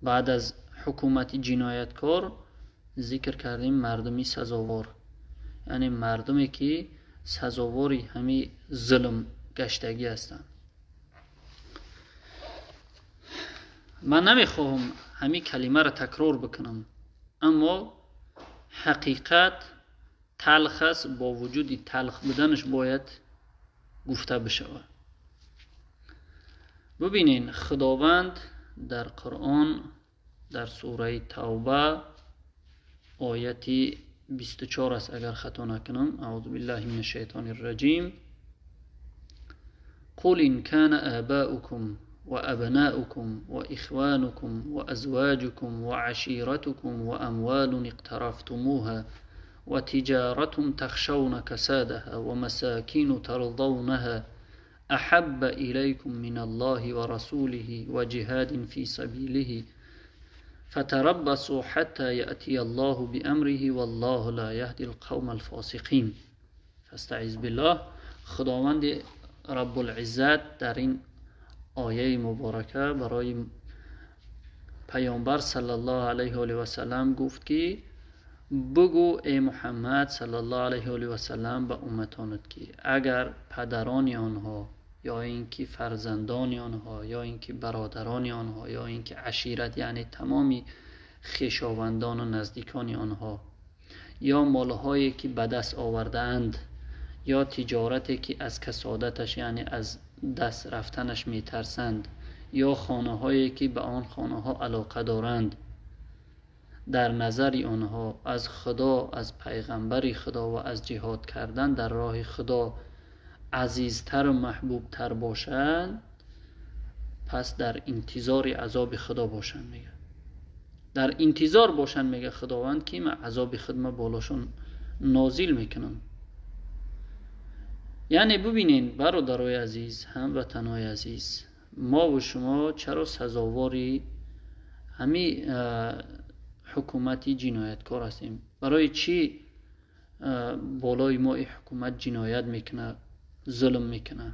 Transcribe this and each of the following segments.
بعد از حکومت جنایتکار ذکر کردیم مردمی سزاوار، یعنی مردمی که سزاواری همی ظلم گشتگی هستند. من نمیخواهم همی کلمه را تکرار بکنم، اما حقیقت تلخ است، با وجود تلخ بودنش باید گفته بشود. ببینین خداوند در قرآن در سوره توبه آیت 24 است اگر خطا نکنم، اعوذ بالله من الشیطان الرجیم، قل إن كان آباؤكم وأبناؤكم وإخوانكم وأزواجكم وعشيرتكم وأموال اقترفتموها وتجارة تخشون كسادها ومساكن ترضونها أحب إليكم من الله ورسوله وجهاد في سبيله فتربصوا حتى يأتي الله بأمره والله لا يهدي القوم الفاسقين. فاستعذ بالله. خداوند رب العزت در این آیه مبارکه برای پیامبر صلی الله علیه و سلم گفت که بگو ای محمد صلی الله علیه و سلم به امتانت که اگر پدران آنها یا اینکه فرزندان آنها یا اینکه برادران آنها یا اینکه عشیرت، یعنی تمامی خویشاوندان و نزدیکان آنها، یا مالهایی که به دست آورده‌اند یا تجارتی که از کسادتش یعنی از دست رفتنش میترسند، یا خانه هایی که به آن خانه ها علاقه دارند، در نظر آنها از خدا، از پیغمبر خدا و از جهاد کردن در راه خدا عزیزتر و محبوبتر باشند، پس در انتظار عذاب خدا باشند. میگه در انتظار باشند، میگه خداوند که من عذاب خود بالاشون نازل میکنم. یعنی ببینین برادرای عزیز، هموطنای عزیز، ما و شما چرا سزاواری همی حکومتی جنایتکار هستیم؟ برای چی بالای ما این حکومت جنایت میکنه، ظلم میکنه؟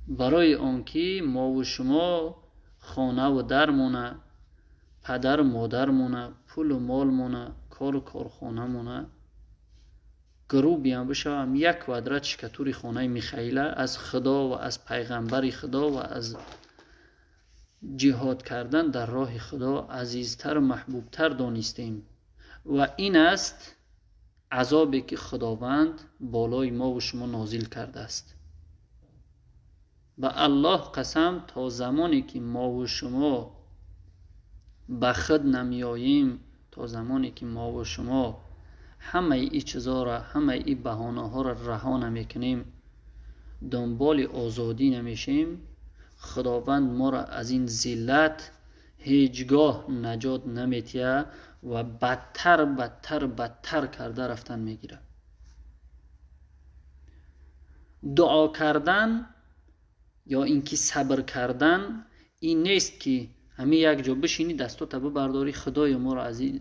برای آنکه ما و شما خانه و درمونه، پدر و مادرمونه، پول و مالمونه، کار و کارخانه مونه گروبی هم بشوم، یک ودرت شکتوری خانه میخیله از خدا و از پیغمبر خدا و از جهاد کردن در راه خدا عزیزتر و محبوبتر دانستیم. و این است عذابی که خداوند بالای ما و شما نازل کرده است. به الله قسم تا زمانی که ما و شما به خود نمیاییم، تا زمانی که ما و شما همه ای چیزا را، همه ای بهانه ها را رها نمیکنیم، دنبال آزادی نمیشیم، خداوند ما را از این ذلت هیچگاه نجات نمیتیه و بدتر بدتر بدتر کرده رفتن میگیره. دعا کردن یا اینکه صبر کردن این نیست که همه یک جا بشینی دستات ببرداری خدای ما را از این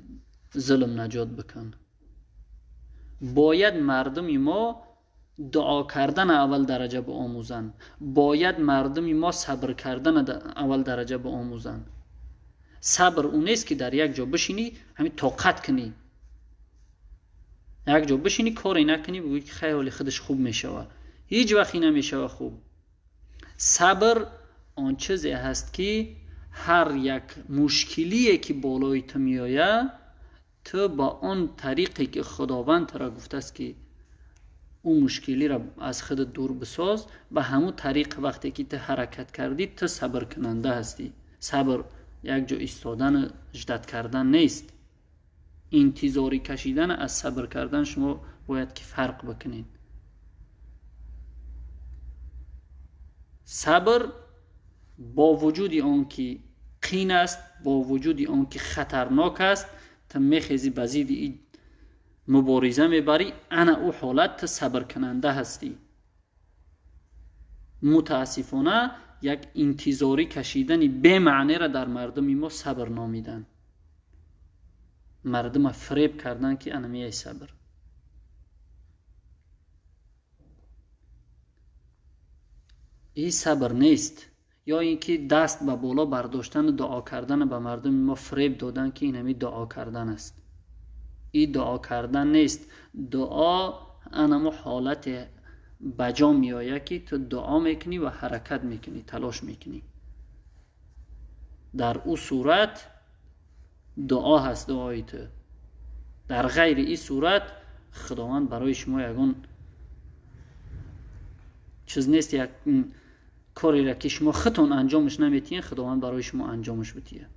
ظلم نجات بکن. باید مردم ما دعا کردن اول درجه بآموزن، باید مردم ما صبر کردن اول درجه بآموزن. صبر اون نیست که در یک جا بشینی همین طاقت کنی، یک جا بشینی کاری نکنی بگویی که خیلی خودش خوب میشوه. هیچ وقتی نمیشوه خوب. صبر آن چیزی هست که هر یک مشکلیه که بالای تو میآید تو با آن طریقی که خداوند را گفته است که اون مشکلی را از خود دور بساز، به همون طریق وقتی که تو حرکت کردی تو صبر کننده هستی. صبر یک جا ایستادن جدت کردن نیست، انتظاری کشیدن از صبر کردن شما باید که فرق بکنید. صبر با وجود آن که قین است، با وجود آن که خطرناک است، تو میخیزی به ضد این مبارزه میبری، انا او حالت تو صبر کننده هستی. متاسفانه یک انتظاری کشیدن بی معنی را در مردم ما صبر نامیدن، مردم فریب کردن که انا میای صبر. این صبر نیست. ё инки даст ба боло бардоштан ва дуо кардан ба мардуми мо фиреб додан, ки ин ҳами дуо кардан аст. Ин дуо кардан нест. Дуо анамо ҳолате ба ҷо меояд, ки ту дуо мекунӣ ва ҳаракат мекунӣ, талош мекунӣ. Дар ӯ сурат дуо ҳаст, дуои ту. Дар ғайри ин сурат худованд барои шумо ягон чиз нест, як кореро ки шумо худтон анҷомаш наметиҳед, худованд барои шумо анҷомаш битиҳад.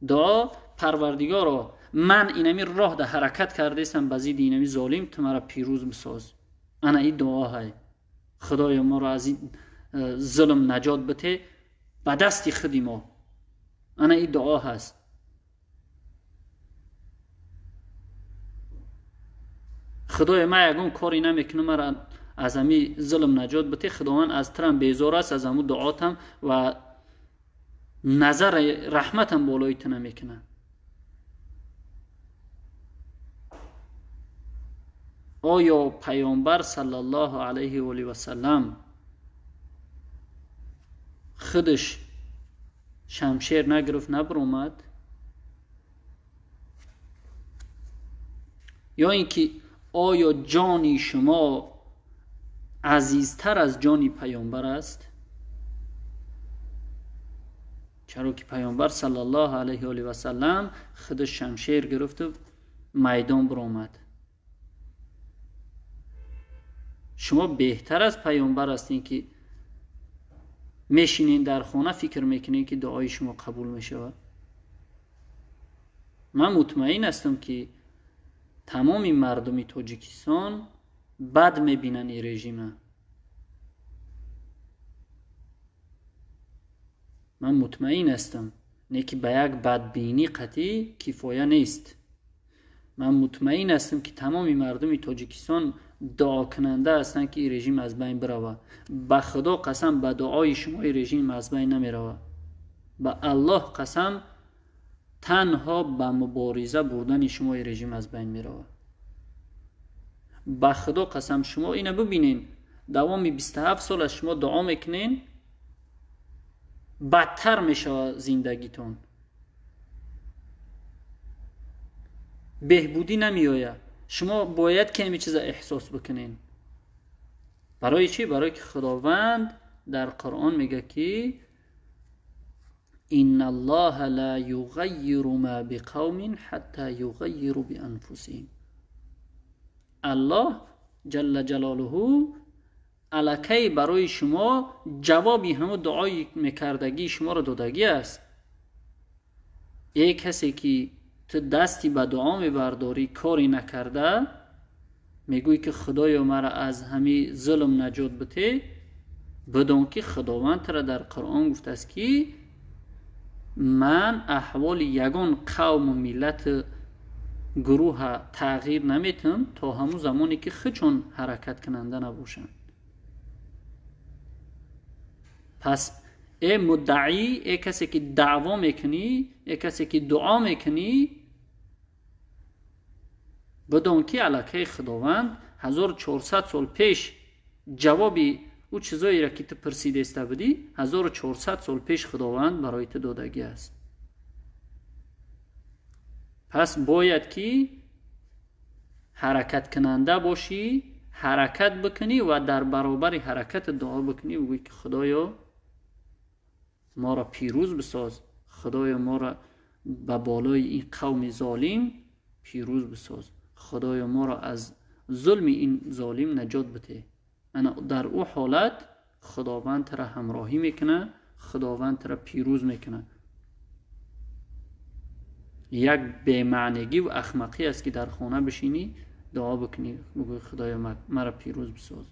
Дуо: Парвардигоро, ман инами роҳ да ҳаракат кардаистам ба зидди инами золим, ту маро пирӯз бисоз. Ана ин дуо ҳай. Худоё, моро аз ин зулм наҷот бите ба дасти худи мо. Ана ин дуо ҳаст. Худоё, ман ягон коре намекунам, маро аз ҳами зулм наҷот бите. Худованд аз турам безор аст, аз ҳамун дуотам ва назари раҳматам болои ту намекунад. Оё паёмбар саллаллоҳу алайҳи ва олиҳи васаллам худаш шамшер нагирифт, набаромад? Ё ин ки оё ҷони шумо азизтар аз ҷони паёмбар аст? Чаро ки паёмбар саллаллоҳу алайҳи ва олиҳи васаллам худаш шамшер гирифту майдон баромад. Шумо беҳтар аз паёмбар ҳастед, ки мешинед дар хона, фикр мекунед, ки дуои шумо қабул мешавад? Ман мутмаин ҳастам, ки тамоми мардуми Тоҷикистон бад мебинанд ин режима. Ман мутмаин ҳастам, не ки ба як бадбинӣ қатъӣ кифоя нест. Ман мутмаин ҳастам, ки тамоми мардуми Тоҷикистон дуокунанда ҳастанд, ки ин режим аз байн биравад. Ба Худо қасам, ба дуои шумо ин режим аз байн намеравад. Ба Аллоҳ қасам, танҳо ба мубориза бурдани шумо ин режим аз байн меравад. Ба Худо қасам, шумо ина бибинед, давоми 27 сол аз шумо дуо мекунед, бадтар мешавад зиндагитон, беҳбудӣ намеояд. Шумо бояд ки ҳамин чиза эҳсос бикунед. Барои чӣ? Барои ки Худованд дар Қуръон мегӯяд, ки إن الله لا يغير ما بقوم حتى يغيروا بأنفسهم. الله جل جلاله алакай барои шумо ҷавоби ҳамон дуои мекардагии шуморо додагӣ аст. Эй касе ки ту дасти ба дуо мебардорӣ, коре накарда, мегӯӣ ки Худоё, маро аз ҳами зулм наҷот бите, бидон ки Худованд туро дар Қуръон гуфтааст, ки ман аҳволи ягон қавму миллат гурӯҳа тағйир наметам то ҳамун замоне ки худшон ҳаракаткунанда набошанд. Пас э муддаӣ, э касе ки даъво мекунӣ, э касе ки дуо мекунӣ, бидон ки аллакай Худованд 1400 сол пеш ҷавоби ӯ чизоеро ки ту пурсидаиста будӣ, 1400 сол пеш Худованд барои ту додагӣ аст. Пас бояд ки ҳаракаткунанда бошӣ, ҳаракат бикунӣ ва дар баробари ҳаракат дуо бикунӣ, бигӯӣ ки Худоё, моро пирӯз бисоз, Худоё, моро ба болои ин қавми золим пирӯз бисоз, Худоё, моро аз зулми ин золим наҷот бите. Ана дар ӯ ҳолат Худованд туро ҳамроҳӣ мекунад, Худованд туро пирӯз мекунад. Як бемаънигӣ ва ахмақӣ аст, ки дар хона бишинӣ, дуо бикунӣ, бигӯӣ Худоё, маро пирӯз бисоз.